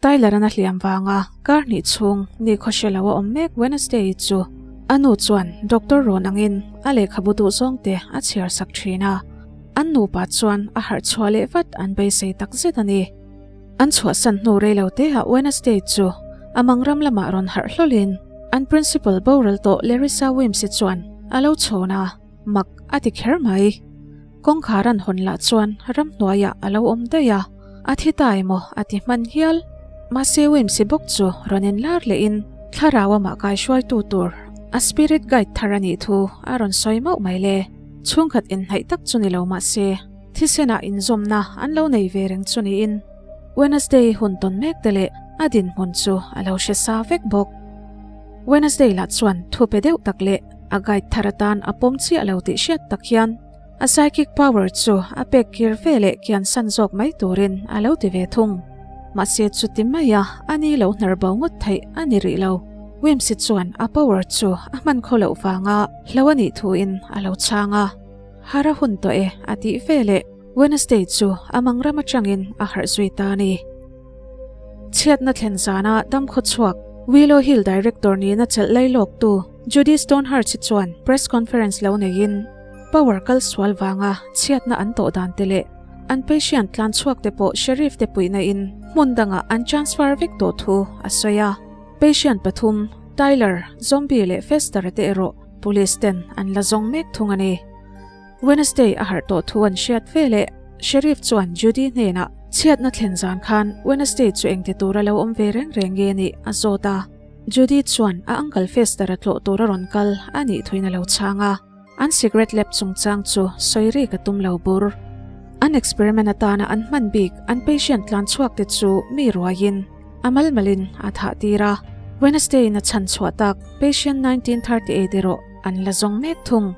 Tyler-a'n a hliam vanga kar hnih chhung nikhaw hre lo a awm mek Wednesday-i chu a nu chuan doctor rawn angin a lehkhabu duh zawng te a chhiar sak thin a, an nupa chuan a harh chhuah leh vat an beisei tak zet a ni. An chhuahsan hnu rei lo te ah Wednesday chu a mangram lamah rawn harh hlawlin an principal boral tawh Larissa Weems-i chuan a lo chhawn a, mak a ti kher mai. Kawngkhar an hawn lah chuan ramhnuaiah a lo awm daih a, a thi ta emaw a ti hman hial. Mahse Wimsy bawk chu rawn inlar lehin thlarau amah kaihruaitu tur a spirit guide thar a nih thu a rawn sawi mauh mai le. Chhungkhat inhnaih tak chu ni lo mahse thisenah inzawmna an lo nei ve reng chu niin Wednesday hun tawn mek te leh a dinhmun chu a lo hre sa vek bawk. Wednesday lah chuan thu pe deuh tak leh a guide thar atan a pawm chiah lo tih hriat tak hian a psychic power chu a pek kir ve leh kian san zawk mai turin a lo ti ve thung. Mahse chuti maia a ni lo hnar bo ngawt theih a ni rih lo. Wimsy chuan a power chu a hman khaw loh vanga hlo a nih thuin a lo chhang a. Har a hun tawh e a tih ve leh Wednesday chu a mangram atangin a harh zui ta a ni. Chhiatna thlen zana damkhaw chhuak Willow Hill Director nihna chelh lailawktu Judy Stonehurst hi chuan press conference lo neiin power kal sual vanga chhiatna an tawh dan te leh an patient tlan chhuak te pawh Sheriff te puihna in hmun dangah an transfer vek tawh thu a sawi a. Patient pathum, Tyler, Zombie leh Fester te erawh police ten an la zawng mek thung a ni. Wednesday a harh tawh thu an hriat ve leh Sheriff chuan Judy hnenah chhiatna thlen zan khan Wednesday chu engti tura lo awm ve reng reng nge nih a zawt a. Judy chuan a uncle Fester a tlawh tur a rawn kal a nih thuin a lo chhang a. An cigarette lab chungchang chu sawi rik a tum lo bur. An experiment atana an hman bik an patient tlan chhuak te chu mi ruaiin a malmalin a thah tir a. Wednesday in a chhan chhuah tak patient 1938 erawh an la zawng mek thung.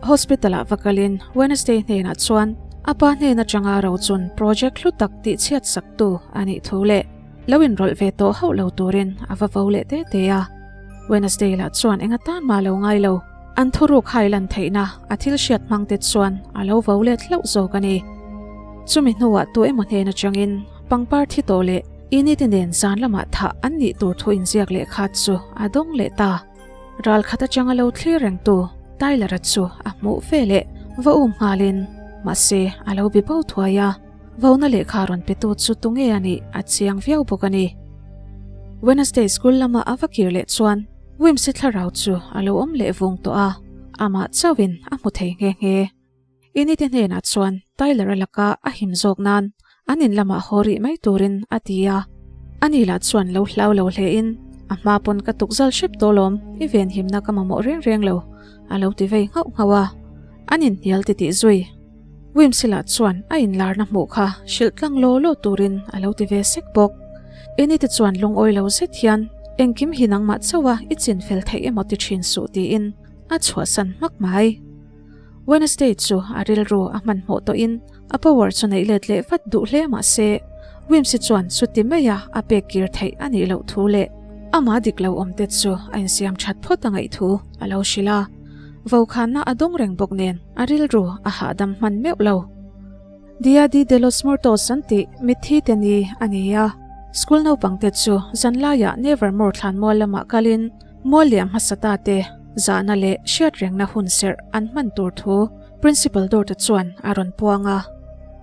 Hospital ah va kalin Wednesday hnenah chuan a pa hnen atanga rochun project hlu tak tih chhiat sak tu a nih thu leh lo inrawlh ve tawh hauh lo turin a va vo leh te te a. Wednesday lah chuan eng atan mah lo ngai lo, an thuruk hailan theihna a thil hriat hmang te chuan a lo vo let hlauh zawk a ni. Chumi hnuah tu emaw hnen atangin pangpar thi tawh leh inite nen zan lamah thah an nih tur thu inziak leh khat chu a dawng leh ta. Ral khat atanga lo thlir reng tu Tyler-a chu a hmuh ve leh va um nghalin mahse a lo bi bo thuai a, vona lehkha rawn pe tu chu tunge a nih a chiang viau bawk a ni. Wednesday school lama a va kir leh chuan Wimsy thlarau chu a lo awm leh vung tawh a, amah chauhin a hmu thei nghe nghe. Inite hnenah chuan Tyler-a laka a him zawk nan an in lamah haw rih mai turin a ti a. Ani lah chuan lo hlau lo hlein, A hma pawn ka tukzal hrep tawh lawm, i venhimna ka mamawh reng reng lo, a lo ti vei nghauh nghauh a. An inhnial titih zui. Wimsy lah chuan a inlarna hmuh kha hrilh tlang law law turin a lo ti ve sek bawk. Inite chuan lungawi lo zet hian, Engkim hi nangmah chauha i chinfel theih emaw ti thin suh tiin a chhuahsan hmak mai. Wednesday chu a rilru a hmanhmawh tawhin a power chu neih let leh vat duh hle mah se, Wimsy chuan chuti maia a pek kir theih a nih loh thu leh amah dik lo awm te chu a insiam that phawt a ngaih thu a lo hrilh a. Vokhanna a dawng reng bawk nen a rilru a hahdam hman meuh lo. Dia de de los Muertos an tih mitthi te ni a ni a, school naupang te chu zanlaiah Nevermore thlanmual lamah kalin Mual liam hmasa ta te zahna leh hriatrengna hun serh an hman tur thu Principal Dorte chuan a rawn puang a.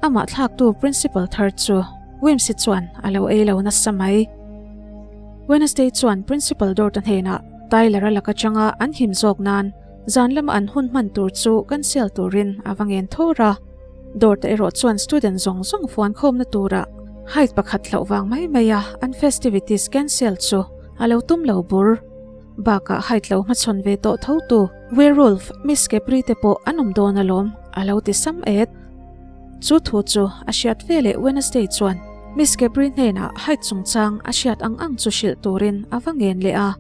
Amah thlaktu Principal thar chu Wimsy chuan a lo ei lo nasa mai. Wednesday chuan Principal Dorte hnenah Tyler-a lak atanga an him zawk nan zan lama an hun hman tur chu cancel turin a va ngen thawr a. Dorte erawh chuan student zawng zawng fuan khawmna turah height pakhat hlauh vang mai maia an festivities cancel chu A lo tum lo bur. Bakah height lo hmachhawn ve tawh tho tu werewolf Miss Capri te pawh an awm dawn alawm, a lo ti sam et. Chu thu chu a hriat ve leh Wednesday chuan Miss Capri hnenah height chungchang a hriat ang ang chu hrilh turin a va ngen leh a.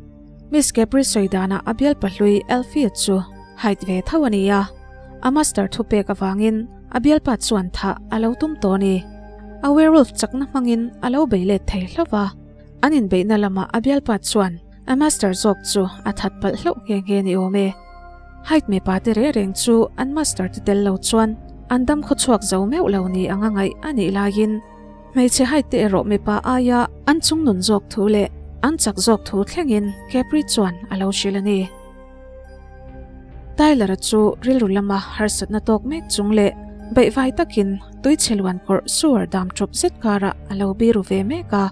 Miss Capri sawi danah a bial pahlui Elfie chu height ve tho a ni a. A master thupek avangin a bialpa chuan thah a lo tum tawh a ni. A werewolf chakna hmangin a lo bei let thei hlauh va. An inbeihna lamah a bialpa chuan a master zawk chu a that palh hlauh nghe nghe ni awm e. Height mipa te reng reng chu an master te tel lo chuan an dam khaw chhuak zo meuh lo ni anga ngaih a nih laiin. Hmeichhe haite erawh mipa aia an chungnun zawk thu leh an chak zawk thu thlengin Capri chuan a lo hrilh a ni. Tyler-a chu rilru lama harsatna tawk mek chung leh beihvai takin tuichhe luan kawrh sewer dam tawp zet karah a lo biru ve mek a.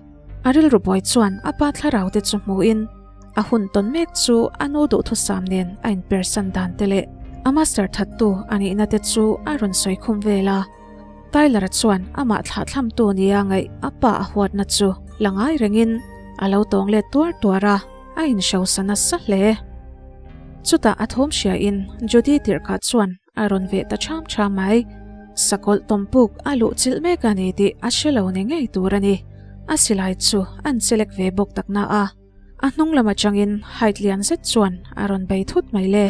A rilru buai chuan a pa thlarau te chu hmuhin a hun tawn mek chu a nu duhthusam nen a inpersan dan te leh a master thattu a nihna te chu a rawn sawi khum vel a. Tyler-a chuan amah thlahthlamtu nia ngaih a pa a huatna chu la ngai rengin a lo tawng let tuar tuar a, a inhrosa nasa hle. Chutah a thawm hriain Judy tirhkah chuan a rawn veh ta ṭham ṭham mai. Sakawlh tawmpuk a luh chilh mek a ni tih a hre lo ni ngei tur a ni. A silai chu an chelek ve bawk tak na a. A hnung lam atangin height lian zet chuan a rawn bei thut mai le.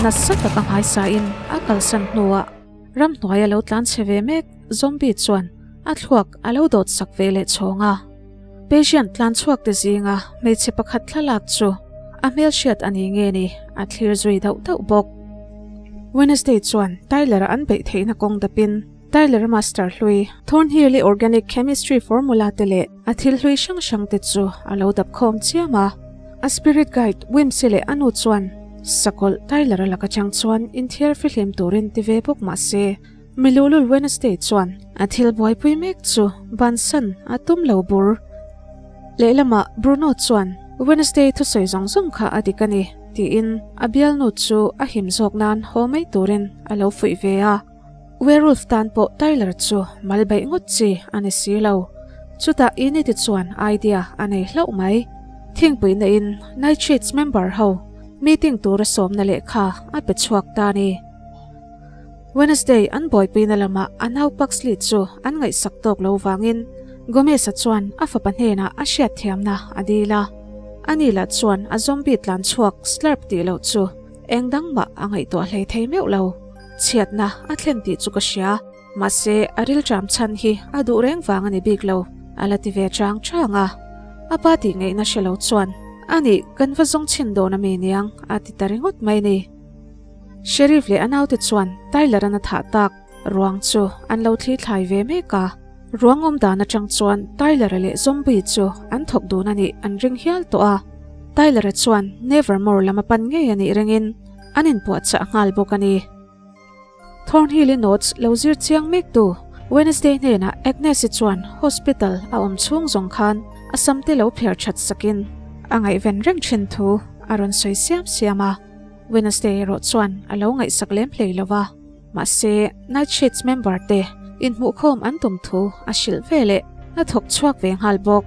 Nasa tak a nghaisain a kalsan hnuah ramhnuai a lo tlan chhe ve mek zombie chuan a thluak a lo dawt sak ve leh chhawng a. Patient tlan chhuak te zinga hmeichhe pakhat thlalak chu a hmelhriat a ni nge ni a thlir zui dauh dauh bawk. Wednesday chuan Tyler-a an beih theihna kawng dapin Tyler Master hlui, Thornhill-i organic chemistry formula te leh a thil hlui hrang hrang te chu a lo dap khawm chiam a. A spirit guide Wimsy leh a nu chuan sakawlh Tyler-a laka chang chuan inthiar fihlim turin ti ve bawk mah se, Milulul Wednesday chuan a thil buaipui mek chu bansan a tum lo bur. Lehlamah Bruno chuan Wednesday thusawi zawng zawng kha a dik a ni tiin a bialnu chu a him zawk nan haw mai turin a lo fuih ve a. Werewolf tan pawh Tyler chu mal beih ngawt chi a ni si lo. Chutah Enid-i chuan idea a nei hlauh mai. Thingpui neiin Nightshades member ho meeting tura sawmna lehkha a pe chhuak ta a ni. Wednesday an buaipuina lamah a nau Pugsley chu an ngaihsak tawk lo vangin Gomez-a chuan a fapa hnenah a hriatthiamna a dil a. Ani lah chuan a zombie tlan chhuak Slurp tih loh chu eng dang mah a ngaihtuah hlei thei meuh lo. Chhiatna a thlen tih chu ka hria, mahse a rilṭam chhan hi a duh reng vang a ni bik lo, a la ti ve chang chang a. A pa tih ngaihna hre lo chuan, A nih, kan va zawng chhin dawn a mi niang, a ti ta ringawt mai ni. Sheriff leh a naute chuan Tyler-an a thah tak ruang chu an lo thli thlai ve mek a. Ruang awm dan atang chuan Tyler-a leh Zombie chu an thawk dun a nih an ring hial tawh a. Tyler-a chuan Nevermore lam a pan ngei a nih ringin, An inpuahchah nghal bawk a ni. Thornhill-i notes lo zir chiang mek tu Wednesday hnenah Agnes-i chuan hospital a awm chhung zawng khan a samte lo phiar that sakin a ngaihven reng thin thu a rawn sawi siam siam a. Wednesday erawh chuan a lo ngaihsak lem hlei lo va. Mahse, Nightshades member te inhmuhkhawm an tum thu a hrilh ve leh a thawk chhuak ve nghal bawk.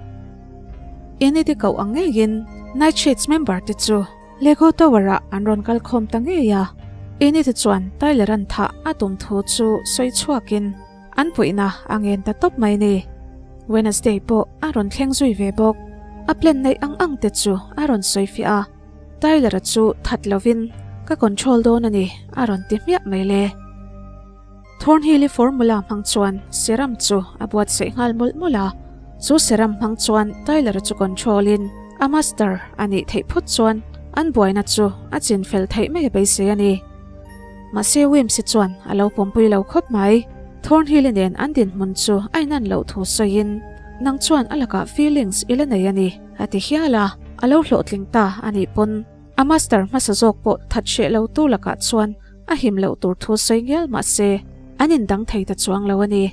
Enid-i koh ang ngeiin Nightshades member te chu Lego Tower ah an rawn kal khawm ta ngei a, Enid chuan Tyler an thah a tum thu chu sawi chhuakin an puihna a ngen ta tawp mai ni. Wednesday pawh a rawn thleng zui ve bawk. A plan neih ang ang te chu a rawn sawi fiah a, Tyler-a chu that lovin ka control dawn a ni a rawn ti hmiah mai le. Thornhill-i formula hmang chuan serum chu a buatsaih nghal mawlh mawlh a, chu serum hmang chuan Tyler-a chu control-in a master a nih theih phawt chuan an buaina chu a chin fel theih mai a beisei a ni. Mahse Wimsy chuan a lo pawmpui lo khawp mai. Thornhill-i nen an dinhmun chu a inan loh thu sawiin, Nang chuan a lakah feelings i la nei a ni, a ti hial a, a lo hlawhtling ta a nih pawn a master hmasa zawk pawh that hreh lo tu lakah chuan A him loh tur thu sawi ngial mah se, an indang thei ta chuang lo a ni.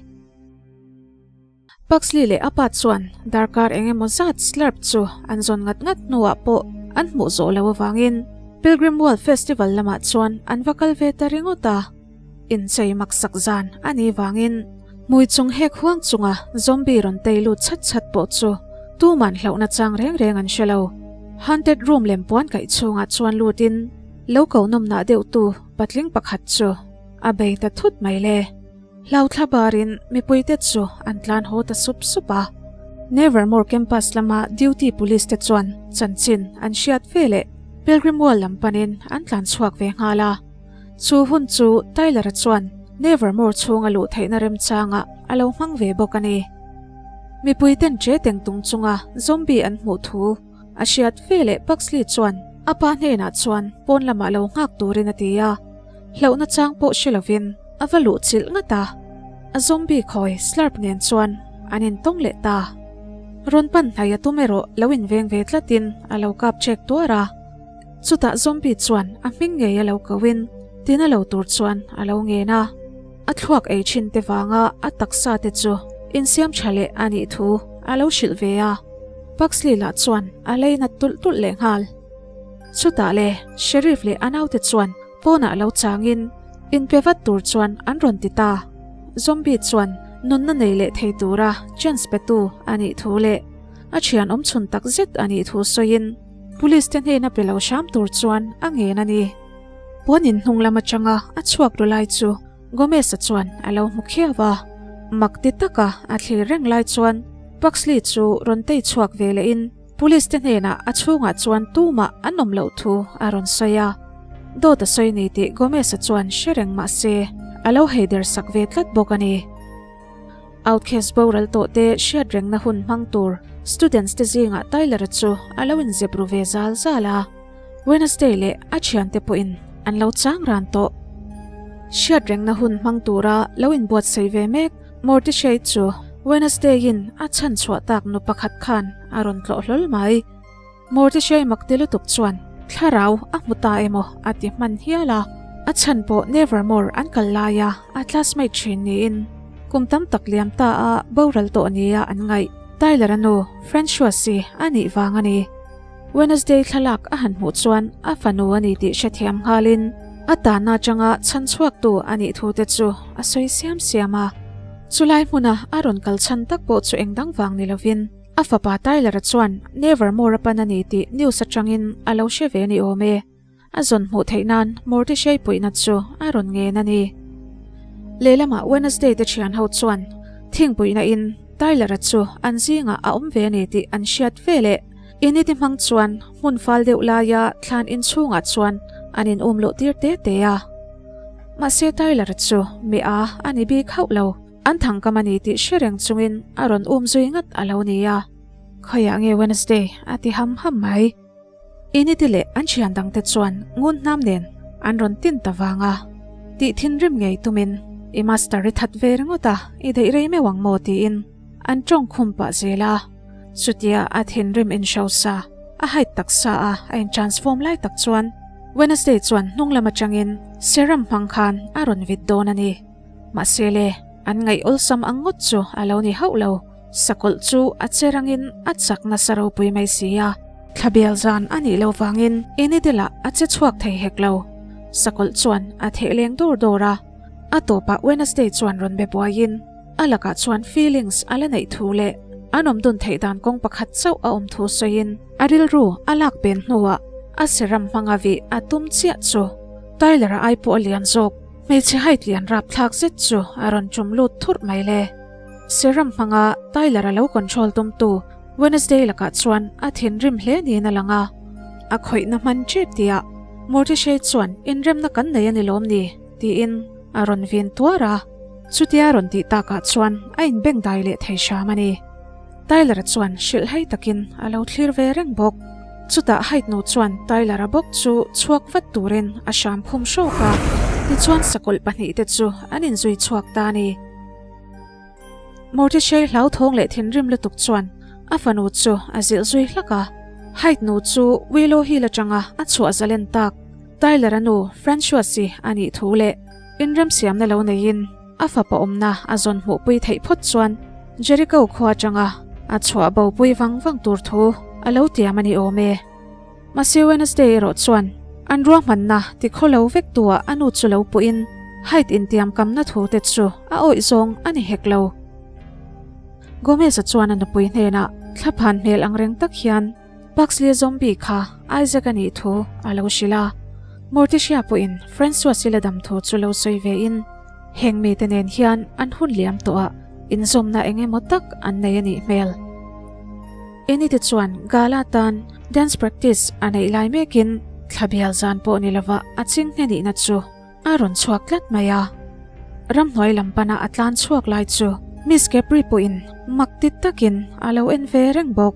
Pugsley leh a pa chuan darkar eng emaw zat Slurp chu an zawn ngat ngat hnuah pawh an hmuh zawh loh avangin Pilgrim World Festival lamah chuan an va kal ve ta ringawt a. Inchei maksak zan a nih vangin hmui chung hek huang chunga zombie rawn tei lut chhat chhat pawh chu tuman hlauhna chang reng reng an hre lo. Haunted room lem puan kaih chhungah chuan lutin Lo ko nawmnah deuh tu patling pakhat chu a bei ta thut mai le. Hlauthla barin mipuite chu an tlan haw ta sup sup a. Nevermore campus lama duty police te chuan chanchin an hriat ve leh Pilgrim Wall lam panin an tlan chhuak ve nghal a. Chu hun chu Tyler-a chuan Nevermore chhunga luh theihna remchangah a lo hmang ve bawk a ni. Mipuiten che teng tung chunga zombie an hmuh thu A hriat ve leh Pugsley chuan a pa hnenah chuan pawn lamah lo nghak turin a ti a, hlauhna chang pawh hre lovin a va luh chilh ngat a. A zombie khawi Slurp nen chuan an intawng leh ta. Rawn pan hnai a tum erawh lo inveng ve tlatin a lo kap chek tuar a. Chutah zombie chuan a hming ngei a lo koin tina lo tur chuan a lo ngen a. A thluak ei thin te vanga a taksa te chu insiam tha leh a nih thu a lo hrilh ve a. Pugsley lah chuan a lei nat tulh tulh leh nghal. Chutah le Sheriff leh a naute chuan pawnah lo changin inpe vat tur chuan an rawn ti ta. Zombie chuan nunna nei leh thei tura chance petu a nih thu leh a thian awmchhun tak zet a nih thu sawiin Police te hnena pe lo hram tur chuan a ngen a ni. Puan in hnung lam atanga a chhuak ru lai chu Gomez-a chuan a lo hmu khiau a. Mak ti taka a thlir reng lai chuan Pugsley chu rawn tei chhuak ve lehin Police te hnenah a chhungah chuan tumah an awm loh thu a rawn sawi a. Dawt a sawi ni tih Gomez-a chuan hre reng mah se a lo heider sak ve tlat bawk a ni. Outcast boral tawh te hriat rengna hun hmang tur students te zingah Tyler-a chu a lo inzep ru ve zal zal a. Wednesday leh a thiante pawhin an lo chang ran tawh. Hriat rengna hun hmang tura lo inbuatsaih ve mek Morticia chu Wednesday-in a chhan chhuah tak nu pakhat khan a rawn tlawh hlawl mai. Morticia mak ti lutuk chuan thlarau a hmu ta emaw a ti hman hial a, a chhan pawh Nevermore an kal laia a classmate thin niin kum tam tak liam ta a boral tawh nia an ngaih. Tyler-a nu Francoise-i a nih vang a ni. Wednesday thlalak a han hmuh chuan a fanu a ni tih hrethiam nghalin a tanna atanga chhan chhuaktu a nih thu te chu a sawi siam siam a. Chulai hmuna a rawn kal chhan tak pawh chu engdang vang ni lovin a fapa Tyler-a chuan Nevermore a pan a ni tih news atangin a lo hre ve ni awm e. A zawn hmuh theih nan Mordechai puihna chu a rawn ngen a ni. Lehlamah Wednesday te thian ho chuan thingpuihna in Tyler-a chu an zingah a awm ve a ni tih an hriat ve leh Initi hmang chuan hmun fal deuh laia thlan inchhungah chuan an in um luh tir te te a. Mahse Tyler-a chu mi a a ni bik hauh lo, an thangkam a ni tih hre reng chungin a rawn um zui ngat a lo ni a. Khawiah nge Wednesday a ti ham ham mai. Initi leh an thian dangte chuan ngun hnam nen an rawn tin ta vang a, tih thinrim ngei tumin i master i that ve ringawt a, i daih rei meuh ang maw tiin an tawng khum pah zel a. Chutia a thinrim inhrosa a hait taksa a a in transform lai tak chuan Wednesday chuan hnung lam atangin serum hmang khan a rawn vit dawn a ni. Mahse le, an ngaih awlsam ang ngawt chu a lo ni hauh lo. Sakawlh chu a che rangin a chak nasa ropui mai si a. Thlabial zan a nih loh vangin Enidil-ah a che chhuak thei hek lo. Sakawlh chuan a theh leng dawr dawr a. A tawpah Wednesday chuan rawn be buaiin a lakah chuan feelings a la neih thu leh an awm dun theih dan kawng pakhat chauh a awm thu sawiin a rilru a lak pen hnuah a seram hmanga vih a tum chiah chu Tyler-a ai pawh a lian zawk. Hmeichhe height lian rapthlak zet chu a rawn tum lut thurh mai le. Serum hmanga Tyler a lo control tumtu Wednesday lakah chuan a thinrim hle niin a lang a. A khawihna hman tep tihah Morticia chuan inremna kan nei a ni lawm ni? tiin a rawn vin tuar a. Chutia rawn tih takah chuan a inbengdai leh thei hram a ni. Tyler-a chuan hrilhhai takin a lo thlir ve reng bawk. Chutah Hyde nu chuan Tyler-a bawk chu chhuak vat turin a hram khum hrawk a, tichuan sakawlh pahnihte chu an inzui chhuak ta a ni. Morticia hlauthawng leh thinrim lutuk chuan a fanu chu a zilh zui hlak a. Hyde nu chu Willow Hill atanga a chhuah zalen tak Tyler-a nu Francoise-i a nih thu leh inremsiamna lo neiin a fapa awmna a zawn hmuhpui theih phawt chuan Jericho khua atanga a chhuah bopui vang vang tur thu a lo tiam a ni awm e. Mahse Wednesday erawh chuan an ruahmanna ti khawlo vek tuah a nu chu lo puhin Hyde intiam kamna thu te chu a awih zawng a ni hek lo. Gomez-a chuan a nupui hnenah thlaphan hmel ang reng tak hian Pugsley zombie kha Isaac a nih thu a lo hrilh a. Morticia pawhin Francois-i la dam thu chu lo sawi vein heng mite nen hian an hun liam tawh a inzawmna eng emaw tak an nei a nih hmel. Enite chuan gala tan dance practice a neih lai mekin thlabial zan pawh ni lova a ching hne nihna chu a rawn chhuak tlat mai a. Ramhnuai lam pana a tlan chhuak lai chu Miss Capri pawhin mak ti takin a lo en ve reng bawk.